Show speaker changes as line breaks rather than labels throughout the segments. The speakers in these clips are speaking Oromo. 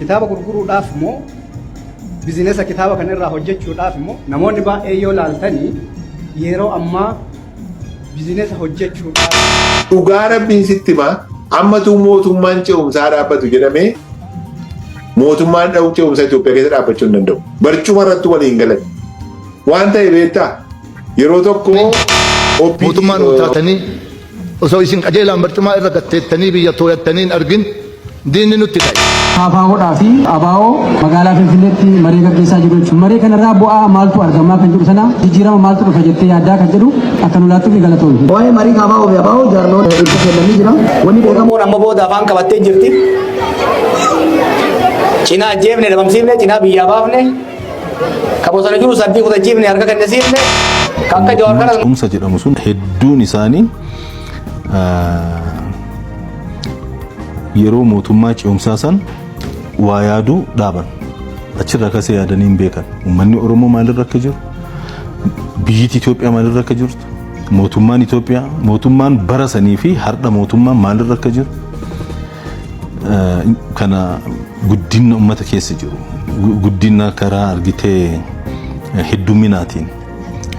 Kitaaba gurguruudhaaf moo bizinesa kitaaba kana irraa hojjechuudhaaf immoo namoonni baay'ee yoo laaltanii yeroo ammaa bizinesa hojjechuudhaaf.
Dhugaa rabbiin sitti hima ammatuu mootummaan ce'umsaa dhaabbatu jedhamee mootummaan dha'u ce'umsa Itoophiyaa keessa dhaabbachuu hin danda'u. Barcuma irratti waliin galan. Waan ta'e beektaa yeroo tokko OPD
Mootummaa nuu taatanii osoo isin qajeelaan barcumaa irra gad teettanii biyya tooyattanii hin argin diinni nutti ka'e.
KFOdhaa fi ABO magaalaa Finfinneetti marii gaggeessaa jiru jechuudha. Marii kanarraa bu'aa maaltu argamaa kan jedhu sana jijjiirama maaltu dhufa jettee yaaddaa kan jedhu akka nu laattuuf galatoomi.
Waa'ee marii KFO fi ABO jaarmiyoota ibsa kennanii jira. Wanni beekamu.
Oromoon amma booda afaan qabattee jirti. Cinaa ajjeefne dhabamsiifne cinaa biyyaa baafne. Ka bosona jiru sabbii kutachiifne harka kennisiifne. Ka akka Jawaar kana
Ce'umsa jedhamu sun hedduun isaanii yeroo mootummaa ce'umsaa san waa yaaduu dhaaban. Achirraa kasee yaadanii hin beekan. Uummanni Oromoo maalirra akka jiru, biyyiti Itoophiyaa maalirra akka jirtu, mootummaan Itoophiyaa, mootummaan bara sanii fi har'a mootummaan maalirra akka jiru kana guddinna uummata keessa jiru, guddinna karaa argitee heddumminaatiin,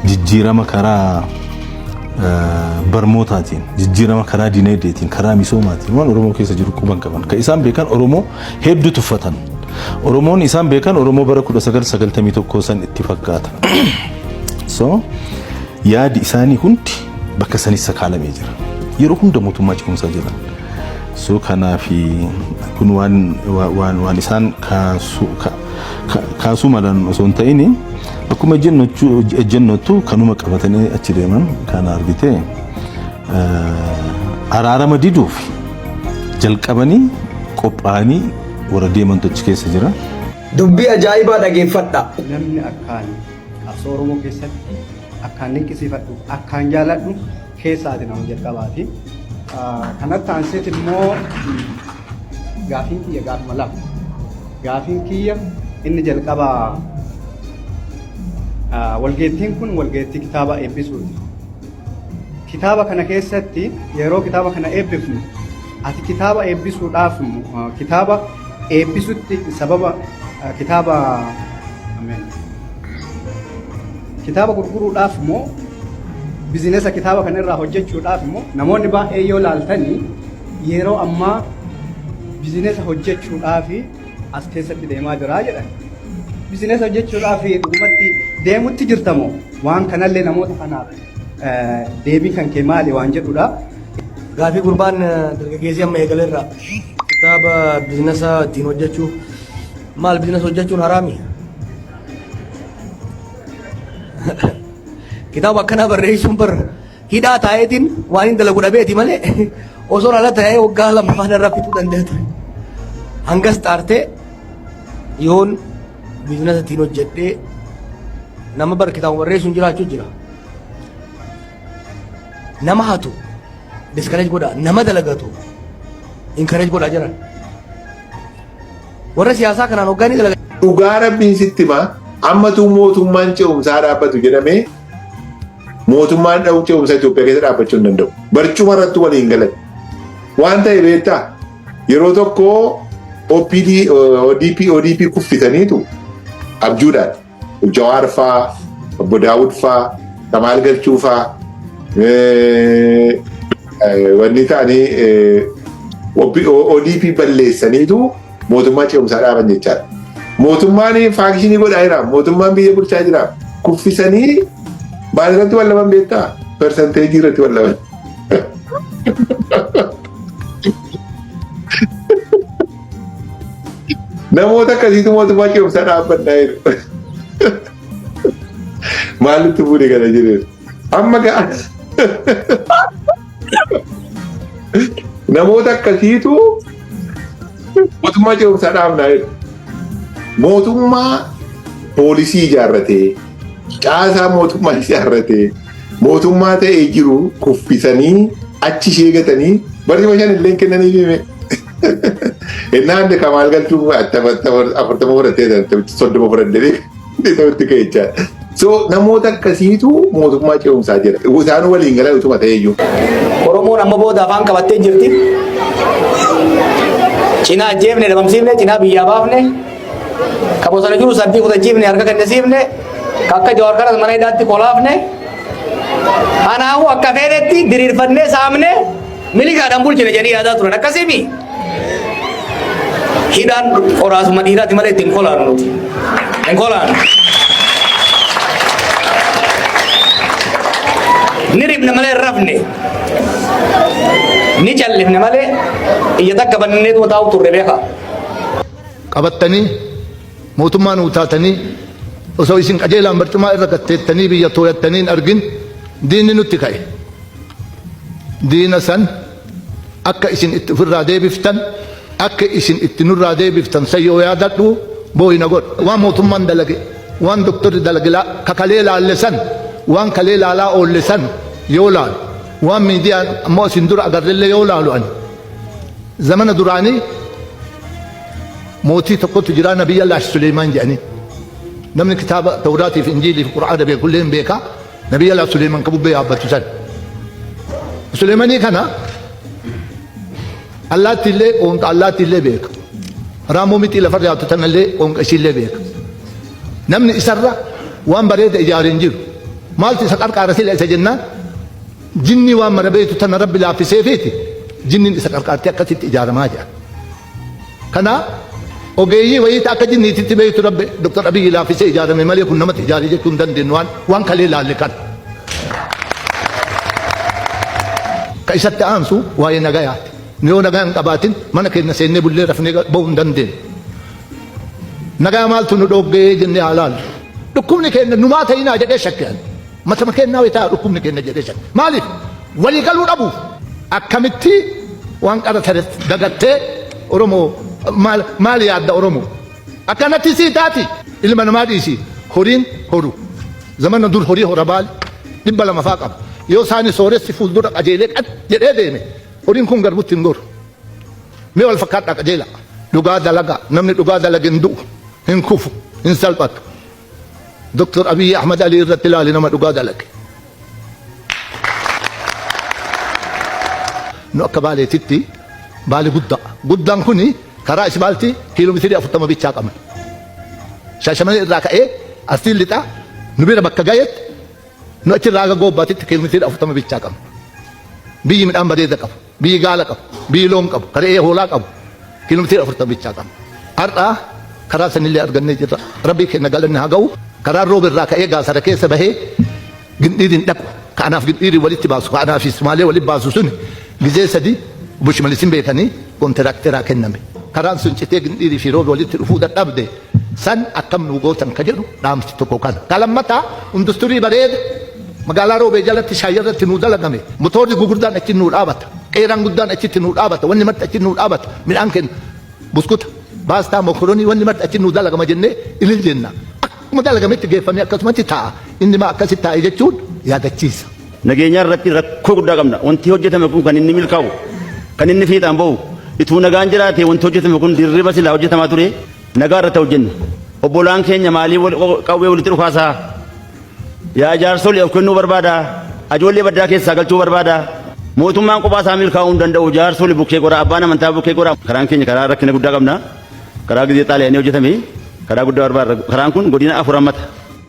jijjiirama karaa barmootaatiin, jijjiirama karaa dinagdeetiin, karaa misoomaatiin waan Oromoo keessa jiru quban qaban. Kan isaan beekan Oromoo hedduu tuffatan. Oromoon isaan beekan Oromoo bara 1991 san itti fakkaata. So yaadi isaanii hundi bakka sanis sakaalamee jira. Yeroo hunda mootummaa ce'umsaa jedhan. So kanaafi kun waan waan waan isaan kaasuu kaasuu malan osoo hin ta'in akkuma ejjennottu kanuma qabatanii achi deeman kana argite araarama diduuf jalqabanii qophaa'anii warra deemantu achi keessa jira.
Dubbii ajaa'ibaa dhageeffadhaa.
Namni akkaan qabsoo Oromoo keessatti akkaan dinqisiifadhu akkaan jaaladhu keessaati nama jalqabaati. Kanatti aanseet immoo gaafiin kiyya gaafuma lama. Gaafiin kiyya inni jalqabaa walgeettiin kun walgeettii kitaaba eebbisuuti. Kitaaba kana keessatti yeroo kitaaba kana eebbifnu ati kitaaba eebbisuudhaaf kitaaba eebbisutti sababa kitaaba ameen. Kitaaba gurguruudhaaf moo bizinesa kitaaba kana irraa hojjechuudhaaf immoo namoonni baay'ee yoo laaltanii yeroo ammaa bizinesa hojjechuudhaaf as keessatti deemaa jira jedhan. Bizinesa hojjechuudhaaf dhugumatti deemutti jirtamoo waan kanallee namoota kanaaf deebiin kan kee maali waan jedhudha.
Gaafii gurbaan dargaggeessi amma eegaleerra kitaaba bizinesa ittiin hojjechuu maal bizinesa hojjechuun haraami? Kitaaba akkanaa barreessuun bar hidhaa taa'eetiin waan hin dalagu dhabeeti malee osoo ala taa'ee waggaa lammaffaa irraa fixuu danda'a ture. Hangas xaartee yoon biizinasa ittiin hojjedhee nama bar kitaaba barreessuun jiraachuu jira. Nama hatu discourage godha nama dalagatu encourage godha jiran. Warra siyaasaa kanaan hoggaa ni dalaga.
Dhugaa rabbiin sitti hima ammatuu mootummaan ce'umsaa dhaabbatu jedhamee mootummaan dha'u ce'umsa Itoophiyaa keessa dhaabbachuu hin danda'u. Barcuma irratti waliin galan. Waan ta'e beektaa yeroo tokko OPD, ODP, ODP kuffisaniitu abjuudhaan Jawaar faa, Obbo Daawud faa, Kamaal Galchuu faa wanni ta'anii ODP balleessaniitu mootummaa ce'umsaa dhaaban jechaadha. Mootummaan faakshinii godhaa jira. Mootummaan biyya bulchaa jira. Kuffisanii maal irratti wal dhaban beektaa? Persenteejii irratti wal dhaban. Namoota akkasiitu mootummaa ce'umsaa dhaabbannaa jiru. Maalitti fuudhe kana jireenya? Amma ga'a. Namoota akkasiitu mootummaa ce'umsaa dhaabnaa jedhu. Mootummaa poolisii ijaarratee, caasaa mootummaa ijaarratee, mootummaa ta'ee jiru kuffisanii achi ishee gatanii barcuma shan illee kennanii hime. Innaan Kamaal Galchuu 40 fudhattee 30 fudhattee itti ka'e jechaadha. So namoota akkasiitu mootummaa ce'umsaa jira. Isaan waliin galan utuma ta'e iyyuu.
Oromoon amma booda afaan qabattee jirti. Cinaa ajjeefne, dhabamsiifne, cinaa biyyaa baafne, ka bosona jiru sadii kutachiifne, harka kennisiifne, ka akka Jawaar kanas mana hidhaatti kolaafne. Kanaafuu akka feenetti diriirfannee saamne miliqaadhaan bulchine jedhanii yaadaa turan akkasimi. Hidhaan qoraasuma dhiiraati malee ittiin kolaanu nuti. Hin kolaanu. Ni ribna malee hin rafne. Ni callifne malee ija takka banneetuma taa'u turre beekaa.
Qabattanii mootummaa nuu taatanii osoo isin qajeelaan barcumaa irra gatteettanii biyya tooyattanii hin argin diinni nutti ka'e. Diina san akka isin itti ofirraa deebiftan akka isin itti nurraa deebiftan san yoo yaadadhu boo'i na godha. Waan mootummaan dalage waan doktorri dalage ka kalee laalle san waan kalee laalaa oolle san yoo laalu waan miidiyaan ammoo isin dura agarrellee yoo laalu ani zamana duraanii mootii tokkotu jira Nabiyyallaah Suleymaan jedhanii. Namni kitaaba Tawraatii fi Injiilii fi Qur'aana beekullee hin beeka. Nabiyyallaah Suleymaan ka bubbee yaabbatu san. Suleymanii kana allaattiillee qoonqa allaattiillee beeka. Raammoo mixii lafarra yaattu tanallee qoonqa isiillee beeka. Namni isarra waan bareeda ijaare hin jiru. Maaltu isa qarqaara sila isa jennaan jinnii waan mara beektu tana rabbi laaffiseefiiti jinniin isa qarqaartee akkasitti ijaaramaa jedha. Kana ogeeyyii wayii ta akka jinniititti beektu rabbi Dr. Abiyyi laaffisee ijaarame malee kun namatti ijaare jechuu hin dandeenyu waan waan kalee laalle kana. Ka isatti aansu waa'ee nagayaati. Nu yoo nagaa hin qabaatin mana keenya seennee bullee rafnee bahuu hin dandeenyu. Nagaa maaltu nu dhooggee jennee haa laallu. Dhukkubni keenya numaa ta'inaa jedhee shakke ani. Matama keennaa wayi ta'a dhukkubni keenya jedhee shakke. Maaliif? Walii galuu dhabuuf. Akkamitti waan qara tare dagattee Oromoo maal maal yaadda Oromoo? Akkanatti sii taati ilma namaa dhiisi horiin horu. Zamana dur horii hora baali 200 faa qaba. Yoo isaani sooressi fuuldura qajeelee qad jedhee deeme horiin kun garbutti hin goru. Mee wal fakkaadhaa qajeelaa. Dhugaa dalagaa namni dhugaa dalage hin du'u hin kufu hin salphatu. Dr. Abiyyi Ahmad Alii irratti ilaali nama dhugaa dalage. Nu akka Baaleetitti Baale guddaa. Guddaan kun karaa isbaaltii kiiloomeetirii 40 bichaa qabna. Shaashamanii irraa ka'ee Arsiin lixaa nu bira bakka gahetti nu achirraa haga Goobbaatitti kiiloomeetirii 40 bichaa qabna. Biyyi midhaan bareeda qabu, biyyi gaala qabu, biyyi loon qabu, ka re'ee hoolaa qabu kiiloomeetirii 40 bichaa qabna. Har'a karaa sanillee argannee jirra. Rabbii keenya galanni haa ga'u. Karaan rooba irraa ka'ee gaasara keessa bahee Gindhiiriin dhaqu, ka anaaf Gindhiirii walitti baasu, ka anaa fi Sumaalee walitti baasu suni gizee sadi Obbo Shimallisin beekanii kontiraakteraa kenname. Karaan sun citee Gindhiirii fi Roobi walitti dhufuu dadhabde san akkam nuu gootan ka jedhu dhaamsi tokko kana. Ka lammataa industurii bareeda magaalaa Roobee jalatti Shaayya irratti nuu dalagame. Motoorri gugurdaan achi nuu dhaabata. Qeeraan guddaan achitti nuu dhaabata. Wanni marti achi nuu dhaabata. Midhaan keenya buskuta, baastaa, mokoronii wanni marti achi nuu dalagama jennee ilil jenna. Akkuma dalagametti geeffamee akkasumatti taa'a. Inni maa akkasitti taa'e jechuun yaadachiisa.
Nageenyaa irratti rakkoo guddaa qabna. Wanti hojjetame kun kan inni milkaa'u, kan inni fiixaan ba'u, ituu nagaan jiraate wanti hojjetame kun dirriba silaa hojjetamaa ture nagaa irratti hojjenna. Obbolaan keenya maalii qawwee walitti dhukaasaa? Yaa jaarsolii of kennuu barbaada. Ajoollee baddaa keessaa galchuu barbaada. Mootummaan kophaa isaa milkaa'uu hin danda'u. Jaarsolii bukkee goraa, abbaan amantaa bukkee goraa. Karaan keenya karaa rakkina guddaa qabna. Karaa gizee xaaliyaanii hojjetame karaa guddaa barbaada. Karaan kun godina afur hammata.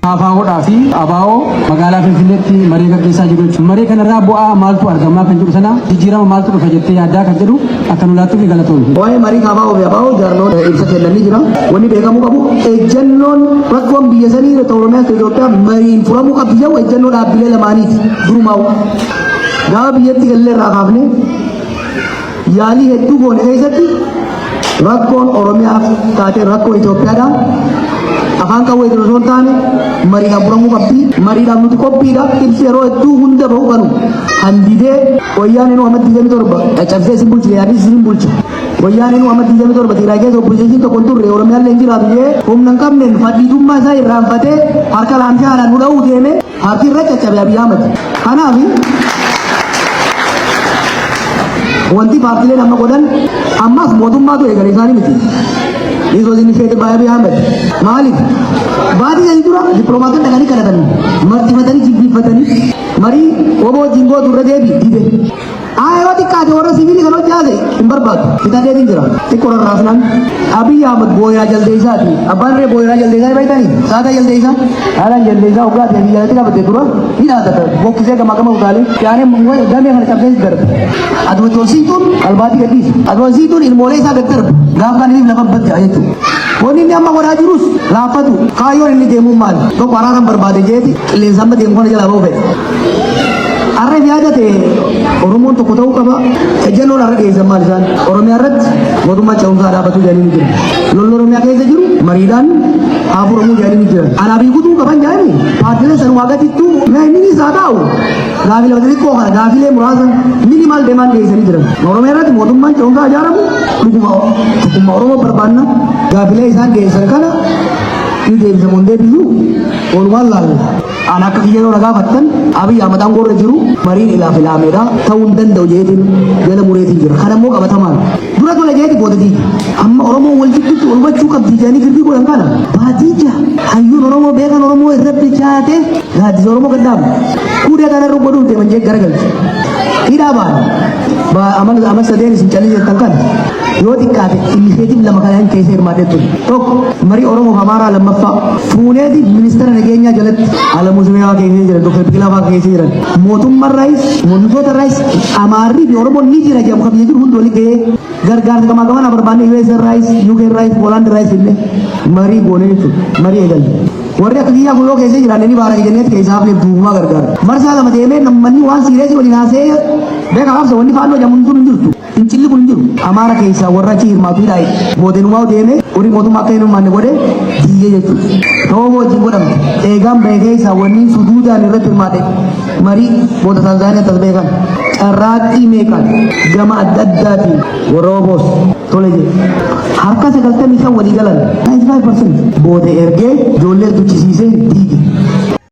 KFOdhaa fi ABO magaalaa Finfinneetti marii gaggeessaa jiru jechuudha. Marii kanarraa bu'aa maaltu argamaa kan jedhu sana jijjiirama maaltu dhufa jettee yaaddaa kan jedhu akka nu laattuuf galatoomi.
Waa'ee marii KFO fi ABO jaarmiyoota ibsa kennanii jira. Wanni beekamuu qabu ejjennoon rakkoon biyya sanii irratti Oromiyaas ta'e Itoophiyaa mariin furamuu qabdi jedhu ejjennoo dhaabbilee lamaaniiti durumaa'u. Gaafa biyyatti gallee irraa kaafne Yaalii hedduu goone keessatti rakkoon Oromiyaaf taate rakkoo Itoophiyaadha. Afaan qawweetiin osoo hin taane mariidhaan furamuu qabdi. Mariidhaaf nuti qophiidha. Ibsi yeroo hedduu hunda bahu kanu kan didee wayyaaneen amma 27 caccabsee isin bulchite yaadni isin bulcha. Wayyaaneen amma 27 Tigraay keessa opposition tokko hin turre Oromiyaallee hin jiraatu jee humna hin qabneen fadhiitummaa isaa irraanfatee harka laamshaadhaan nu dha'uu deeme harki irra caccabe Abiy Ahmed. Kanaaf wanti paartileen amma godhan ammas mootummaatu eegale isaanii miti. This was initiated by Abiy Ahmed. Maaliif? Baatii sadii dura dippiloomaatonni dhaqanii kadhatan marxifatanii jilbiiffatanii marii oboo wajjin gootu irra deebi dide. Haa, yoo xiqqaate warra siviilii kan hojjaase hin barbaadu. Fixateetiin jira. Xiqqoo rarraasnaan. Abiy Ahmad booyaa jaldeessaati. Abbaan irree booyaa jaldeessaa ni beektanii? Saataa jaldeessaa. Saataan jaldeessaa hoggaa ta'e biyya jalatti qabate dura ni dhaadata. Bokkisee gamaa gama utaalee. Yaanee damee kana cabsee darba. Aduma tolsiituun albaatii gadhiisa. Aduma siituun ilmoolee isaa gad darba. Gaaf kan inni lafa badda jechuudha. Wanni inni amma godhaa jirus laaffatu. Kaayyoon inni deemuun maali? Tokko araaran barbaade jeeti qilleensa amma deemu kana jalaa ba'uu fedha. Har'a yaada ta'e Oromoon tokko ta'uu qaba. Ejjennoon har'a dhiyeessan maal isaan? Oromiyaa irratti mootummaa ce'umsaa dhaabbatu jedhanii ni jiru. Lolli Oromiyaa keessa jiru mariidhaan haa furamuu jedhanii ni jiran. Anaa beekutuu qaban jedhanii paartileen sanumaa gadittuu inni isaa taa'u gaafilee xixiqqoo kana, gaafilee muraasa minimal demand dhiyeessanii jiran. Oromiyaa irratti mootummaan ce'umsaa ijaaramu, dhuguma tokkummaa Oromoo barbaanna, gaafilee isaan dhiyeessan kana ni deebisamu hin deebisu walumaan laalla. Ani akka kiyya yoo na gaafattan, Abiy Ahmad aangoo irra jiru mariin ilaaf ilaameedha ta'uu hin danda'u jeetiin jala mureetiin jira. Kana immoo qabatamaan. Dura tola jeeti booda diiga. Amma Oromoon wal jidduutti wal hubachuu qabdi jedhanii girdii godhan kana baatii 6 hayyuun Oromoo, beekan Oromoo irratti bilchaate gaaddisa Oromoo gad dhaabu. Kuudee kana irra godhuuf deeman jee garagalche. Hidhaa baana. Amal sadeen isin callisee jettan kana yoo xiqqaate initiative lama kana keessa hirmaatee ture. Tokko marii Oromoo fi Amaaraa lammaffaa fuuneeti ministeera nageenyaa jalatti Alamuu Simee keessa jiran, Dr. Biqilaa fa'aa keessa jiran. Mootummaarraayis, mormitoota irraayis, Amaarrii fi Oromoon ni jira jedhamu kan biyya jiru hundi walii gahee gargaarsa gamaa gamana barbaanne US irraayis, UK irraayis, Poolaand irraayis illee marii goonee jechuudha. Marii eegalle. Warri akka kiyyaa kun yoo keessa jiraanne ni baara jenneet keessaa hafneef duubumaa gargaara. Marsaa lama deemee namni waan serious waliin haasa'ee beekaa qabsa, wanni faannoo jedhamu sun hin jirtu. Fincilli kun hin jiru. Amaara keessaa warra achi hirmaatu hidhaa boodenumaa deemee warri mootummaa akka hin hirmaanne godhee diigee jechuudha. Ta'uu wajjin godhamte. Eegaan bahee keessaa wanni suduudaan irratti hirmaate marii booda Taanzaaniyaa tas beekan. Carraaqqii meeqaan gama adda addaatiin warra oboos tole jedhe. Harka 95 walii galan, 95% booda ergee ijoollee duchisiise.